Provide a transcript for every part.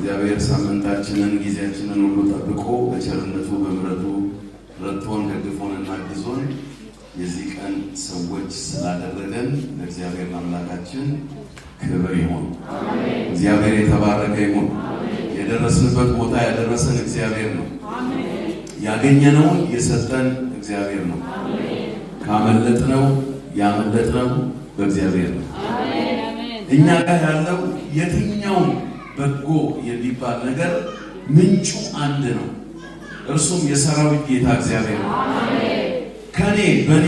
እግዚአብሔር ሳምንታችንን ጊዜያችንን ሁሉ ጠብቆ በቸርነቱ በምሕረቱ ረድቶን ደግፎን እና አግዞን የዚህ ቀን ሰዎች ስላደረገን ለእግዚአብሔር አምላካችን ክብር ይሁን። እግዚአብሔር የተባረከ ይሁን። የደረስንበት ቦታ ያደረሰን እግዚአብሔር ነው። ያገኘነውን የሰጠን እግዚአብሔር ነው። ካመለጥነው ያመለጥነው በእግዚአብሔር ነው። እኛ ጋር ያለው የትኛውም በጎ የሚባል ነገር ምንጩ አንድ ነው። እርሱም የሰራዊት ጌታ እግዚአብሔር ነው። ከኔ በኔ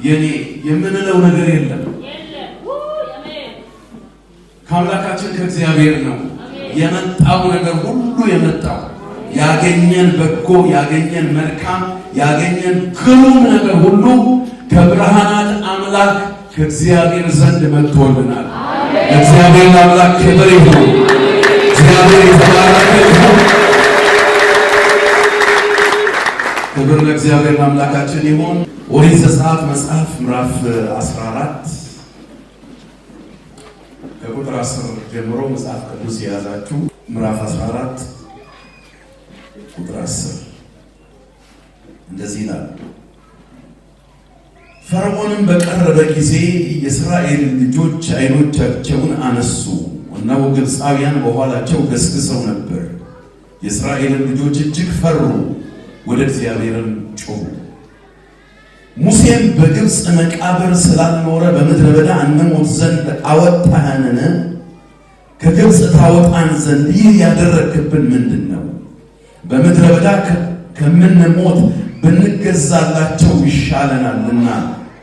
የኔ የምንለው ነገር የለም። ከአምላካችን ከእግዚአብሔር ነው የመጣው ነገር ሁሉ የመጣው ያገኘን በጎ ያገኘን መልካም ያገኘን ግሩም ነገር ሁሉ ከብርሃናት አምላክ ከእግዚአብሔር ዘንድ መጥቶልናል። እግዚአብሔር አምላክ ክብር ይሁን። እግዚአብሔር የተባረከ ይሁን። ክብር ለእግዚአብሔር አምላካችን ይሁን። ኦሪት ዘጸአት መጽሐፍ ምዕራፍ 14 ከቁጥር 10 ጀምሮ መጽሐፍ ቅዱስ የያዛችሁ ምዕራፍ 14 ቁጥር 10 እንደዚህ ይላል። ፈርዖንም በቀረበ ጊዜ የእስራኤል ልጆች ዓይኖቻቸውን አነሱ፣ እነሆ ግብፃውያን በኋላቸው ገስግሰው ነበር። የእስራኤልን ልጆች እጅግ ፈሩ፣ ወደ እግዚአብሔርም ጮኹ። ሙሴም በግብፅ መቃብር ስላልኖረ በምድረ በዳ እንሞት ዘንድ አወጣኸንን? ከግብፅ ታወጣን ዘንድ ይህ ያደረግክብን ምንድን ነው? በምድረ በዳ ከምንሞት ብንገዛላቸው ይሻለናልና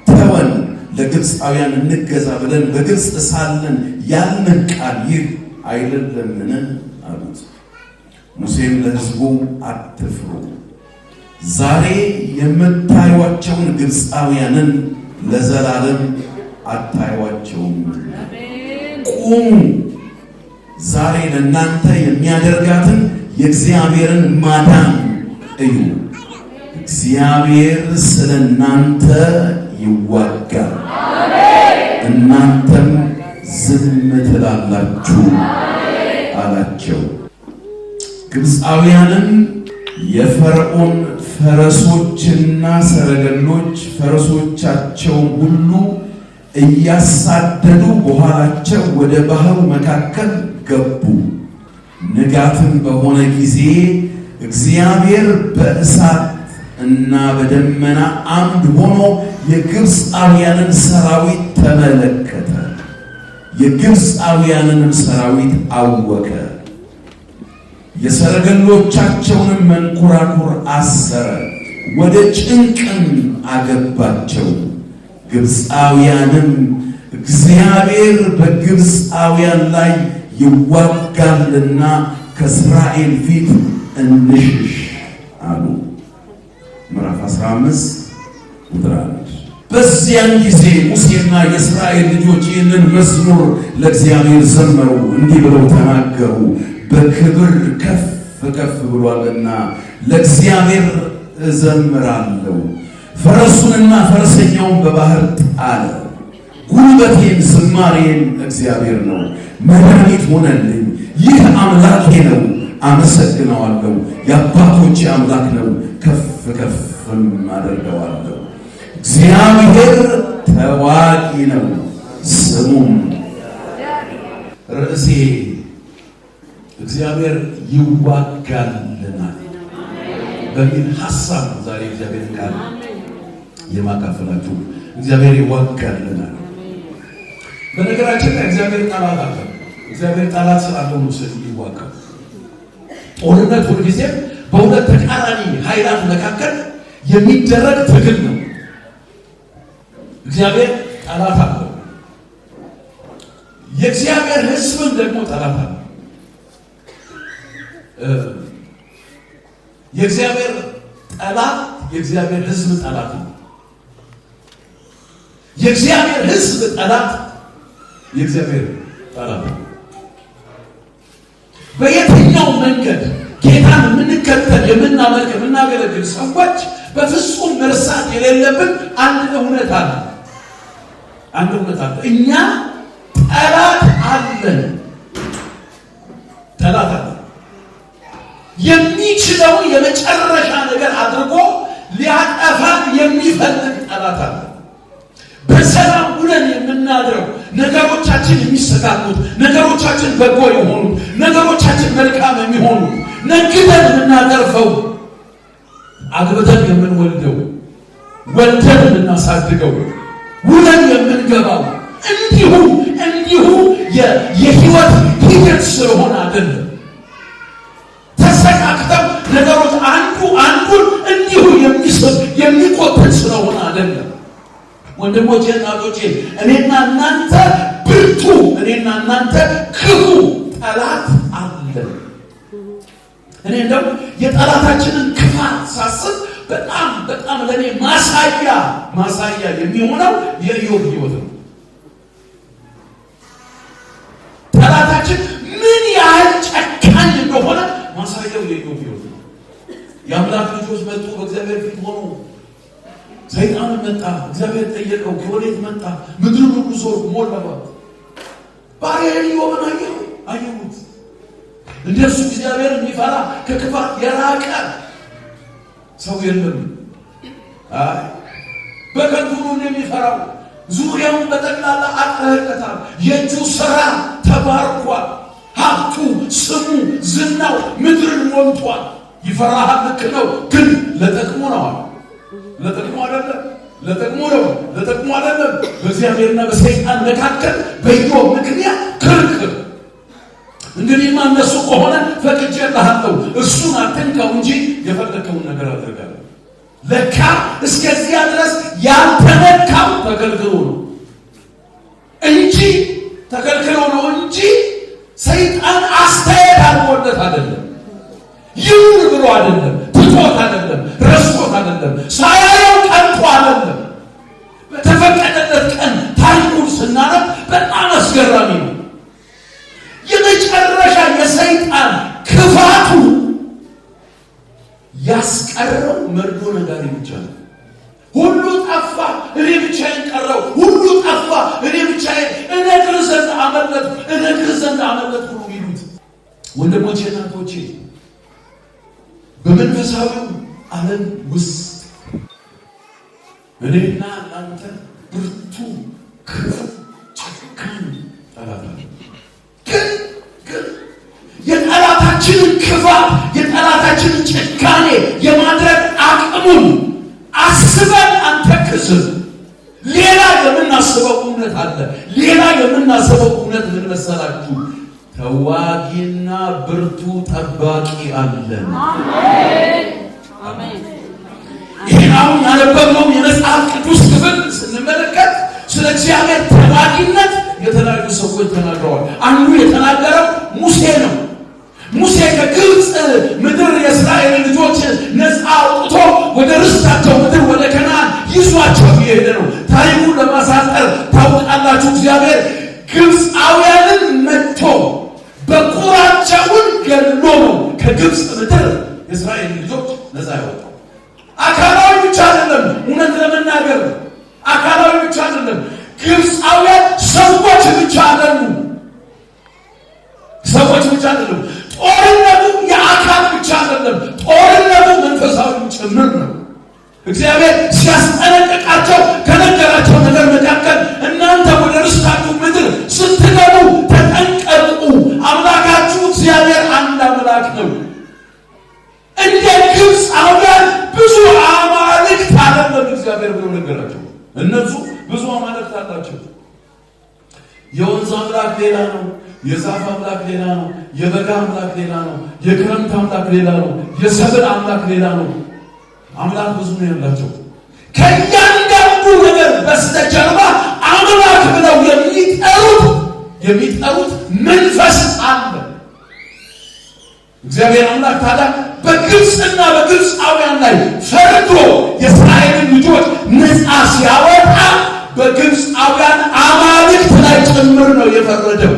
ተወን፣ ለግብፃውያን እንገዛ ብለን በግብፅ ሳለን ያልን ቃል ይህ አይደለምን? አሉት። ሙሴም ለሕዝቡ አትፍሩ፣ ዛሬ የምታዩአቸውን ግብፃውያንን ለዘላለም አታዩአቸውም። ቁሙ፣ ዛሬ ለእናንተ የሚያደርጋትን የእግዚአብሔርን ማዳን እዩ። እግዚአብሔር ስለ እናንተ ይዋጋል፣ እናንተም ዝም ትላላችሁ አላቸው። ግብፃውያንም የፈርዖን ፈረሶችና ሰረገሎች ፈረሶቻቸውን ሁሉ እያሳደዱ በኋላቸው ወደ ባህሩ መካከል ገቡ። ንጋትም በሆነ ጊዜ እግዚአብሔር በእሳት እና በደመና አምድ ሆኖ የግብፃውያንን ሰራዊት ተመለከተ፣ የግብፃውያንንም ሰራዊት አወከ። የሰረገሎቻቸውንም መንኮራኩር አሰረ፣ ወደ ጭንቅም አገባቸው። ግብፃውያንም እግዚአብሔር በግብፃውያን ላይ ይዋጋልና ከእስራኤል ፊት እንሽሽ አሉ። ምዕራፍ 15 ቁጥር 1። በዚያን ጊዜ ሙሴና የእስራኤል ልጆች ይህንን መዝሙር ለእግዚአብሔር ዘመሩ፣ እንዲህ ብለው ተናገሩ። በክብር ከፍ ከፍ ብሏልና ለእግዚአብሔር እዘምራለሁ። ፈረሱንና ፈረሰኛውን በባህር ጣለ። ጉልበቴም ዝማሬም እግዚአብሔር ነው፣ መድኃኒት ሆነልኝ። ይህ አምላኬ ነው፣ አመሰግነዋለሁ። የአባቶቼ አምላክ ነው፣ ከፍ ከፍም አደርገዋለሁ። እግዚአብሔር ተዋጊ ነው፣ ስሙም ርዕሴ እግዚአብሔር ይዋጋልናል በሚል ሐሳብ ነው ዛሬ እግዚአብሔር ቃል የማካፈላችሁ። እግዚአብሔር ይዋጋልናል። በነገራችን ላይ እግዚአብሔር ጠላት አለ። እግዚአብሔር ጠላት ስላለው ነው የሚዋጋው። ጦርነት ሁልጊዜም በሁለት ተቃራኒ ኃይላት መካከል የሚደረግ ትግል ነው። እግዚአብሔር ጠላት አለው። የእግዚአብሔር ሕዝብን ደግሞ ጠላት አለው። የእግዚአብሔር ጠላት የእግዚአብሔር ሕዝብ ጠላት ነው። የእግዚአብሔር ሕዝብ ጠላት የእግዚአብሔር ጠላት ነው። በየትኛው መንገድ ጌታን የምንከተል የምናመልክ የምናገለግል ሰዎች በፍጹም መርሳት የሌለብን አንድ እውነት አለ። አንድ እውነት አለ። እኛ ጠላት አለን። ጠላት አለን። የሚችለውን የመጨረሻ ነገር አድርጎ ሊያጠፋን የሚፈልግ ጠላት አለ። በሰላም ውለን የምናድረው፣ ነገሮቻችን የሚስተካከሉት፣ ነገሮቻችን በጎ የሆኑት፣ ነገሮቻችን መልካም የሚሆኑት፣ ነግደን የምናተርፈው፣ አግብተን የምንወልደው፣ ወልደን የምናሳድገው፣ ውለን የምንገባው እንዲሁ እንዲሁ የህይወት ሂደት ስለሆነ አይደለም። ተሰካክተው ነገሮች አንዱ አንዱን እንዲሁ የሚስብ የሚቆጥር ስለሆነ አይደለም። ወንድሞቼ፣ እናቶቼ፣ እኔና እናንተ ብርቱ፣ እኔና እናንተ ክፉ ጠላት አለን። እኔ እንደው የጠላታችንን ክፋት ሳስብ በጣም በጣም ለእኔ ማሳያ ማሳያ የሚሆነው የኢዮብ ህይወት ነው። ጠላታችን ምን ያህል ጨካኝ እንደሆነ ማሳያው የኢዮብ ህይወት ነው። የአምላክ ልጆች መጡ፣ በእግዚአብሔር ፊት ሆኑ። ሰይጣን መጣ፣ እግዚአብሔር ጠየቀው፣ ከወዴት መጣ? ምድርን ሁሉ ዞር ሞላባት። ባሪያዬን ኢዮብን አየኸው? አየሁት። እንደሱ እግዚአብሔር የሚፈራ ከክፋት የራቀ ሰው የለም። አይ በከንቱ ነው እንደሚፈራው፣ ዙሪያውን በጠቅላላ አጥረህለታል። የእጁ ስራ ተባርኳል። ሀብቱ፣ ስሙ፣ ዝናው ምድርን ሞልቷል። ይፈራሃል፣ ልክ ነው፣ ግን ለጥቅሙ ነው አለ። ለጥቅሙ አይደለም፣ ለጥቅሙ ነው፣ ለጥቅሙ አይደለም። በእግዚአብሔርና በሰይጣን መካከል በኢዮብ ምክንያት ክርክር። እንግዲህማ እነሱ ከሆነ ፈቅጄልሃለሁ፣ እሱን አትንካው እንጂ የፈለከውን ነገር አድርጋለሁ። ለካ እስከዚያ ድረስ ያልተነካው ተከልክሎ ነው እንጂ፣ ተከልክሎ ነው እንጂ ሰይጣን አስተያየት አድርጎለት አይደለም። ይሁን ብሎ አይደለም፣ ትቶት አይደለም፣ ረስቶት አይደለም፣ ሳያየው ቀርቶ አይደለም። በተፈቀደለት ቀን ታሪኩን ስናነብ በጣም አስገራሚ ነው። የመጨረሻ የሰይጣን ክፋቱ ያስቀረው መርዶ ነጋሪ ብቻ ነው። ሁሉ ጠፋ፣ እኔ ብቻዬን ቀረው። ሁሉ ጠፋ፣ እኔ ብቻዬን እነግርህ ዘንድ አመለጥኩ፣ እነግርህ ዘንድ አመለጥኩ ነው የሚሉት። ወንድሞቼ፣ እናቶቼ፣ በመንፈሳዊው ዓለም ውስጥ እኔና እናንተ ብርቱ፣ ክፉ፣ ጨካኝ ጠላት አለ። ግን ግን የጠላታችንን ክፋት፣ የጠላታችንን ጭካኔ የማድረግ አቅሙን አስበን አንተክዝም። ሌላ የምናስበው እውነት አለ። ሌላ የምናስበው እውነት ምን መሰላችሁ? ተዋጊና ብርቱ ጠባቂ አለን። ይህን አሁን ያነበብነውን የመጽሐፍ ቅዱስ ክፍል ስንመለከት ስለ እግዚአብሔር ተዋጊነት የተለያዩ ሰዎች ተናግረዋል። አንዱ የተናገረው ሙሴ ነው። ሙሴ ከግብፅ ምድር የእስራኤል ልጆች ነፃ አውጥቶ ወደ ርስታቸው ምድር ወደ ከነዓን ይዟቸው እየሄደ ነው። ታሪኩን ለማሳጠር ታውቃላችሁ፣ እግዚአብሔር ግብፃውያንን መጥቶ በኩራቸውን ገድሎ ነው ከግብፅ ምድር የእስራኤል ልጆች ነፃ ያወጣው። አካላዊ ብቻ አይደለም፣ እውነት ለመናገር አካላዊ ብቻ አይደለም። ግብፃውያን ሰዎች ብቻ አይደሉም፣ ሰዎች ብቻ አይደሉም። ጦርነቱ የአካል ብቻ አይደለም፣ ጦርነቱ መንፈሳዊ ጭምር ነው። እግዚአብሔር ሲያስጠነቅቃቸው ከነገራቸው ነገር መካከል እናንተ ወደ ርስታችሁ ምድር ስትገቡ ተጠንቀቁ፣ አምላካችሁ እግዚአብሔር አንድ አምላክ ነው። እንደ ግብፃውያን ብዙ አማልክት አይደለም እግዚአብሔር ብሎ ነገራቸው። እነሱ ብዙ አማልክት አላቸው። የወንዝ አምላክ ሌላ ነው። የዛፍ አምላክ ሌላ ነው። የበጋ አምላክ ሌላ ነው። የክረምት አምላክ ሌላ ነው። የሰብል አምላክ ሌላ ነው። አምላክ ብዙ ነው ያላቸው። ከእያንዳንዱ ነገር በስተጀርባ አምላክ ብለው የሚጠሩት መንፈስ አለ። እግዚአብሔር አምላክ ታዲያ በግብፅና በግብፃውያን ላይ ፈርዶ የእስራኤልን ልጆች ነፃ ሲያወጣ በግብፃውያን አማልክት ላይ ጭምር ነው የፈረደው።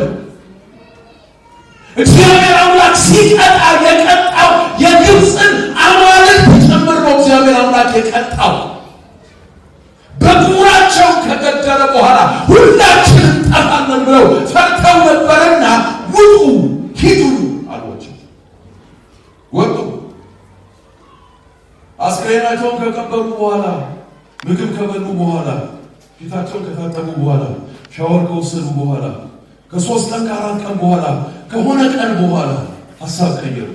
እግዚአብሔር አምላክ ሲቀጣ የቀጣው የግብፅን አማልክት ጭምር ነው። እግዚአብሔር አምላክ የቀጣው በኩራቸው ከገደለ በኋላ ሁላችንም እንጠፋለን ብለው ፈርተው ነበርና ውጡ፣ ሂዱ አሏቸው። ወጡ። አስክሬናቸውን ከቀበሩ በኋላ፣ ምግብ ከበሉ በኋላ፣ ፊታቸውን ከታጠቡ በኋላ፣ ሻወር ከወሰዱ በኋላ፣ ከ3 ቀን ከ4 ቀን በኋላ፣ ከሆነ ቀን በኋላ ሀሳብ ቀየሩ።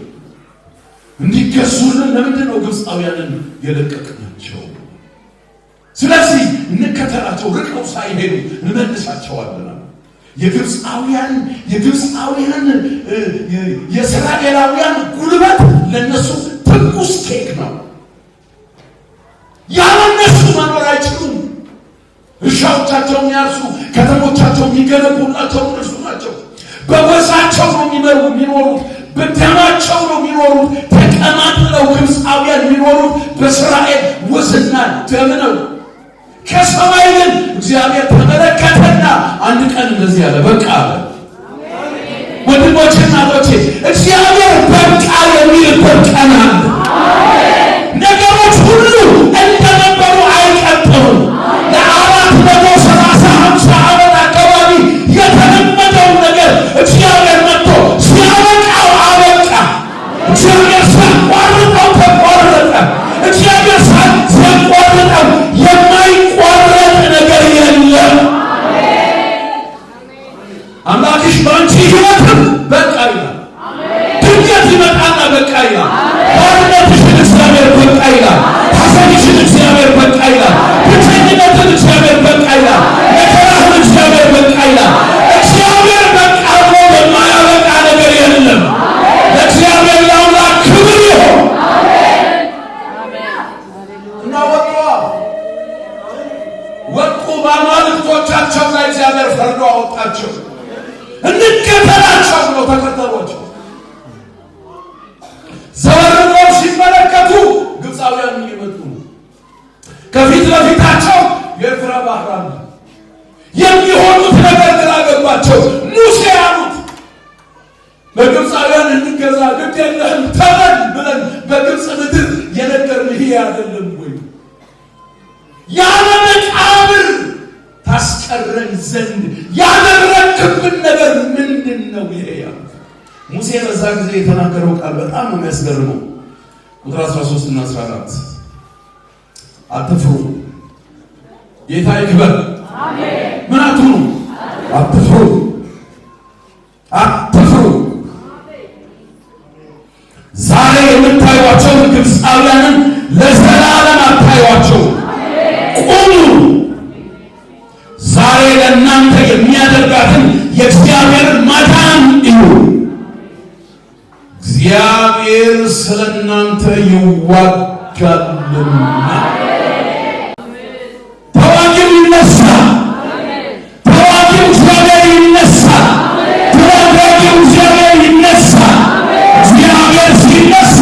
እንዲገዙልን ለምንድን ነው ግብፃውያንን የለቀቅናቸው? ስለዚህ እንከተላቸው፣ ርቀው ሳይሄዱ እንመልሳቸዋለን። የግብፃውያን የእስራኤላውያን ጉልበት ለነሱ ትኩስ ኬክ ነው። ያለ እነሱ መኖር አይችሉም። እርሻዎቻቸው የሚያርሱ፣ ከተሞቻቸው የሚገነቡላቸው እነርሱ ናቸው። በወዛቸው ነው የሚኖሩት፣ በደማቸው ነው የሚኖሩት። ተቀማጥለው ግብፃውያን የሚኖሩት በእስራኤል ወዝና ደም ነው። ከሰማይ ግን እግዚአብሔር ተመለከተና አንድ ቀን እንደዚህ አለ፣ በቃ አለ። ወንድሞቼ እናቶቼ፣ እግዚአብሔር በቃ የሚልበት ቀን አለ። ነገሮች ሁሉ እንደነበሩ አይቀጥሉም። ለ430 50 ዓመት አካባቢ የተለመደውን ነገር እግዚአብሔር መጥቶ ሲያበቃው አበቃ። እግዚአብሔር ሲያቋርጠው ተቋረጠ። እግዚአብሔር ሲያቋርጠው የማይቋረጥ ነገር የለም። አምላክሽ በአንቺ ሕይወትም በቃ ይላል። ድንገት ይመጣና በቃ ይላል። ባርነትሽን እግዚአብሔር በቃ ይላል። ሐዘንሽን እግዚአብሔር በቃ ይላል። ብቸኝነትን እግዚአብሔር በቃ ይላል። መከራህን እግዚአብሔር በቃ ይላል። እግዚአብሔር በቃ ብሎ የማያበቃ ነገር የለም። ለእግዚአብሔር ለአምላክ ክብር ይሁን እና ወጡ ወጡ። በአማልክቶቻቸው ላይ እግዚአብሔር ፈርዶ አወጣቸው። እንከተላቸው ብለው ተከተሏቸው። ዘወር ብለው ሲመለከቱ ግብፃውያን እየመጡ ነው። ከፊት ለፊታቸው የኤርትራ ባህር አለ። የሚሆኑት ነገር ግራ ገባቸው። ሙሴ አሉት፣ በግብፃውያን እንገዛ ግድ የለህም ተመን ብለን በግብፅ ምድር የነገርን ይሄ አይደለም ወይ? ያለ መቃብር ታስቀረን ዘንድ ያደረግክብን ነገር ምንድን ነው ይሄ ያሉት። ሙሴ በዛ ጊዜ የተናገረው ቃል በጣም ነው የሚያስገርመው። ቁጥር 13 እና 14፣ አትፍሩ፣ ጌታ ይክበር። ምን አትሁኑ? አትፍሩ፣ አትፍሩ። ዛሬ የምታዩአቸውን ግብፃውያንን ለዘላለም አታዩአቸው። ቁሙ፣ ዛሬ ለእናንተ የሚያደርጋትን የእግዚአብሔርን ማዳን እዩ። እግዚአብሔር ስለ እናንተ ይዋጋልና። ተዋጊው ይነሳል። ተዋጊው እግዚአብሔር ይነሳል። ተዋጊው እግዚአብሔር ይነሳል። እግዚአብሔር ሲነሳ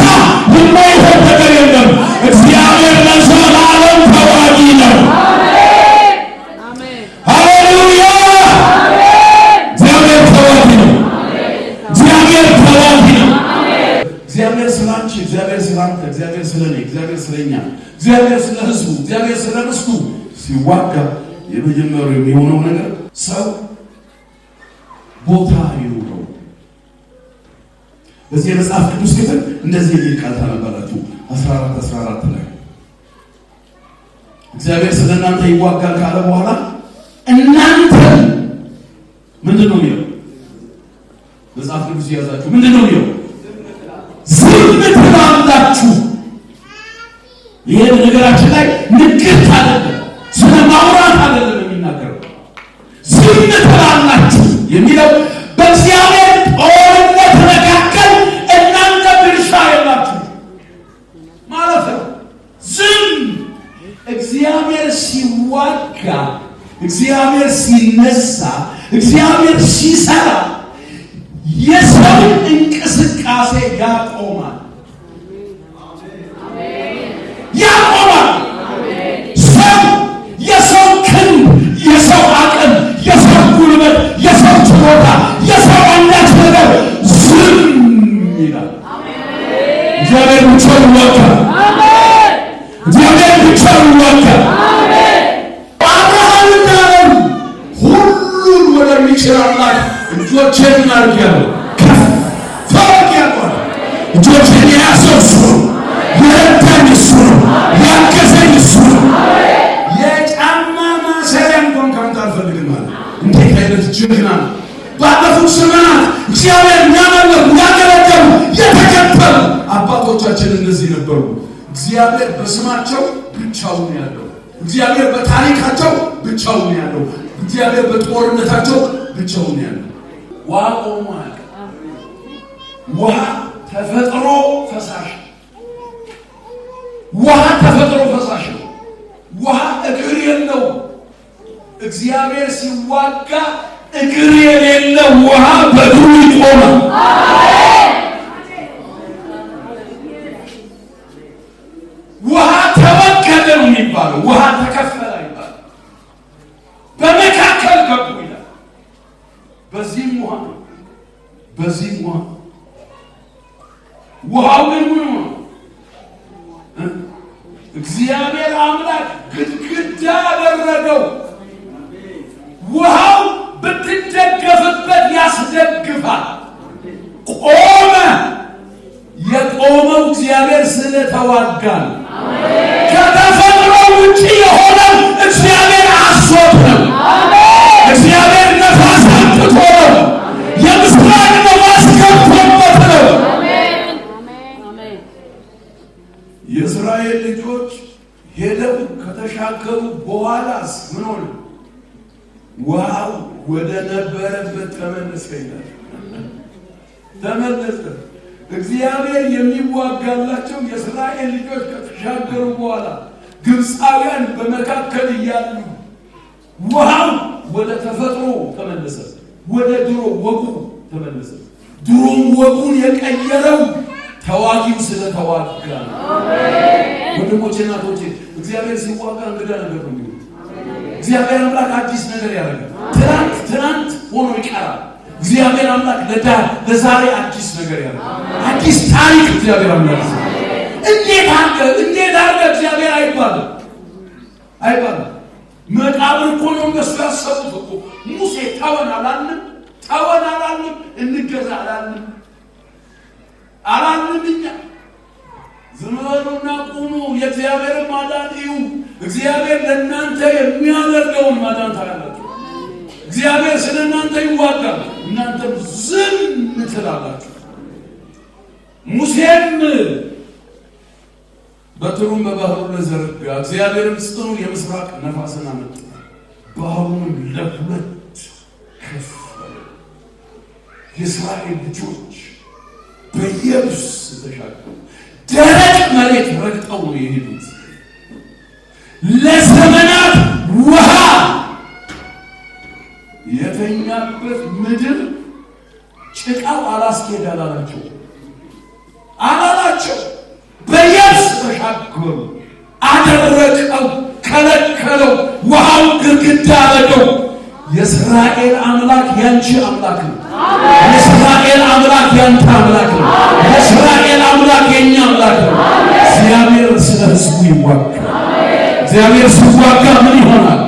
የማይሆን ነገር የለም። እግዚአብሔር ለዘላለም ተዋጊ ነው። ሃሌሉያ! እግዚአብሔር ተዋጊ ነው። እግዚአብሔር ተዋጊ ነው። እግዚአብሔር ስለ አንቺ፣ እግዚአብሔር ስለ አንተ፣ እግዚአብሔር ስለ እኔ፣ እግዚአብሔር ስለ እኛ፣ እግዚአብሔር ስለ ሕዝቡ፣ እግዚአብሔር ስለ ርስቱ ሲዋጋ የመጀመሪያው የሚሆነው ነገር ሰው ቦታ ይኑረው። በዚህ የመጽሐፍ ቅዱስ ክፍል እንደዚህ የሚል ቃል ታነባላችሁ፣ 14 14 ላይ እግዚአብሔር ስለ እናንተ ይዋጋል ካለ በኋላ እናንተ ምንድን ነው የሚለው? መጽሐፍ ቅዱስ የያዛችሁ ምንድን ነው የሚለው? ዝም ትላላችሁ። ይሄ በነገራችን ላይ ንግግር አይደለም፣ ስለ ማውራት አይደለም የሚናገረው። ዝም ትላላችሁ የሚለው በእግዚአብሔር ጦርነት መካከል እናንተ ድርሻ የላችሁ ማለት ነው። ዝም። እግዚአብሔር ሲዋጋ፣ እግዚአብሔር ሲነሳ፣ እግዚአብሔር ሲሰራ የሰውን እንቅስቃሴ ያቆማል፣ ያቆማል። ሰው፣ የሰው ክንድ፣ የሰው አቅም፣ የሰው ጉልበት፣ የሰው ችሎታ፣ የሰው አንዳች ነገር ዝም ይላል። እግዚአብሔር ብቻውን ይዋጋል። እግዚአብሔር ብቻውን ይዋጋል። አብርሃም እንዳለው ሁሉን ወደሚችል አምላክ እጆቼን አድርጌያለሁ፣ ከፍ አድርጌያለሁ። እጆቼን የያዝኩት እግዚአብሔር በስማቸው ብቻውን ያለው፣ እግዚአብሔር በታሪካቸው ብቻውን ያለው፣ እግዚአብሔር በጦርነታቸው ብቻውን ያለው። ውሃ ቆሞ አያውቅም። ውሃ ተፈጥሮ ፈሳሽ፣ ውሃ ተፈጥሮ ፈሳሽ ነው። ውሃ እግር የለውም። እግዚአብሔር ሲዋጋ እግር የሌለው ውሃ በእግሩ ይቆማል። ውሃ ተወገደ ነው የሚባለው። ውሃ ተከፈለ ይባላል። በመካከል ገቡ ይላል። በዚህም ውሃ በዚህም ውሃ፣ ውሃው ግን ምን ሆነ? እግዚአብሔር አምላክ ግድግዳ አደረገው። ውሃው ብትደገፍበት ያስደግፋል። ቆመ። የቆመው እግዚአብሔር ስለተዋጋ ነው። ከተፈጥሮ ውጭ የሆነው እግዚአብሔር አዞት ነው። እግዚአብሔር ነፋስ አምጥቶ ነው። የምስራቅ ነፋስ ገብቶበት ነው። የእስራኤል ልጆች ሄደው ከተሻገሩ በኋላስ ምን ሆነ? ውሃው ወደ ነበረበት ተመለሰ ይላል። ተመለሰ። እግዚአብሔር የሚዋጋላቸው የእስራኤል ልጆች ከተሻገሩ በኋላ ግብፃውያን በመካከል እያሉ ውሃው ወደ ተፈጥሮ ተመለሰ። ወደ ድሮ ወጉ ተመለሰ። ድሮም ወጉን የቀየረው ተዋጊው ስለተዋጋ ነው። ወንድሞቼ እናቶቼ፣ እግዚአብሔር ሲዋጋ እንግዳ ነገር ነው የሚሆነው። እግዚአብሔር አምላክ አዲስ ነገር ያደርጋል። ትናንት ትናንት ሆኖ ይቀራል። እግዚአብሔር አምላክ ለዛሬ አዲስ ነገር ያደርጋል። አዲስ ታሪክ እግዚአብሔር አምላክ እንዴት አድርገህ እንዴት አድርገህ እግዚአብሔር አይባልም አይባልም። መቃብር እኮ ነው እነሱ ያሰቡት እኮ። ሙሴ ተወን አላልንም፣ ተወን አላልንም፣ እንገዛ አላልንም አላልንም። እኛ ዝም በሉና ቁሙ፣ የእግዚአብሔርን ማዳን እዩ። እግዚአብሔር ለእናንተ የሚያደርገውን ማዳን ታያላችሁ። እግዚአብሔር ስለ እናንተ ይዋጋል፣ እናንተም ዝም ትላላችሁ። ሙሴም በትሩን በባህሩ ላይ ዘረጋ፣ እግዚአብሔርም ጽኑ የምስራቅ ነፋስን አመጣ፣ ባህሩንም ለሁለት ከፈለ። የእስራኤል ልጆች በየብስ ተሻገሩ። ደረቅ መሬት ረግጠው ነው የሄዱት። ለዘመናት ውሃ የተኛበት ምድር ጭቃው አላስኬድ አላላቸው አላላቸው። በየብስ ተሻገሩ። አደረቀው፣ ከለከለው፣ ውሃው ግድግዳ አደረገው። የእስራኤል አምላክ ያንቺ አምላክ ነው። የእስራኤል አምላክ ያንተ አምላክ ነው። የእስራኤል አምላክ የኛ አምላክ ነው። እግዚአብሔር ስለ ሕዝቡ ይዋጋል። እግዚአብሔር ሲዋጋ ምን ይሆናል?